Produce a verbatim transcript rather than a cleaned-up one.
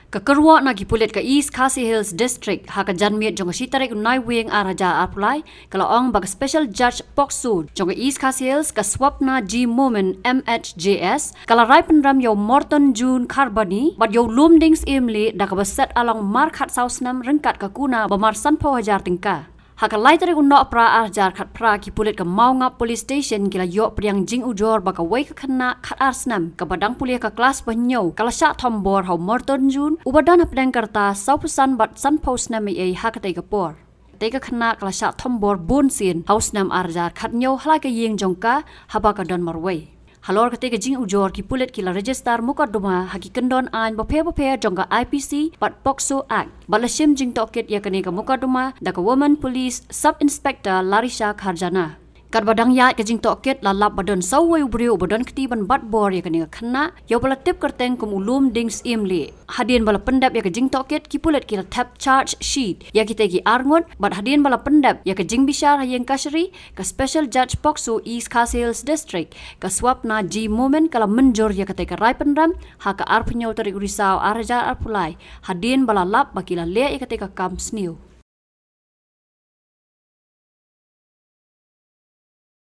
Ka kyrwoh na ki pulit ka East Khasi Hills District ha ka janmiet jong ka shi tarik u Naiwieng ar hajar arphew lai ka la ong ba ka Special Judge POCSO jong ka East Khasi Hills, ka Swapna G Momin M H J S, ka la rai pynrem ïa u Morton June Kharbani bad ïa u Lumding Syiemlieh da kaba set along markhat saw snem ryngkat ka kuna ba mar sanphew hajar tyngka. Ha ka lai tarik u Nohprah ar hajar khatphra, ki pulit ka Mawngap Police Station ki la ïoh pdiang jingujor ba kawei ka khynnah khatar snem kaba dang pule ha ka klas ba hynñiew ka la shah thombor ha u Morton June uba don hapdeng ka rta sawphew san bad sanphew snem eiei ha katei ka por. Katei ka khynnah ka la shah thombor bunsien ha u snem ar hajar khathynñiew ha la ka ïing jong ka haba ka don marwei. Halor katei ka jingujor, ki pulit ki la register mukotduma ha ki kyndon aiñ bapher bapher jong ka I P C bad POCSO Act bad la shim jingtohkit ïa kane ka mukotduma da ka Women Police Sub Inspector Larisha Kharjana. Katba dang ïaid ka jingtohkit, la lap ba don sa uwei u briew uba don kti ban bat bor ïa kane ka khynnah, ïa uba la tip kyrteng kum u Lumding Syiemlieh. Hadien ba la pyndep ïa ka jingtohkit, ki pulit ki la thep charge sheet ïa kitei ki arngut bad hadien ba la pyndep ïa ka jingbishar ha ïing kashari, ka Special Judge POCSO East Khasi Hills District, ka Swapna G Momin, ka la mynjur ïa katei ka rai pynrem ha ka arphew hynñiew tarik u Risaw ar hajar arphew lai, hadien ba la lap ba ki la leh ïa katei ka kam sniew.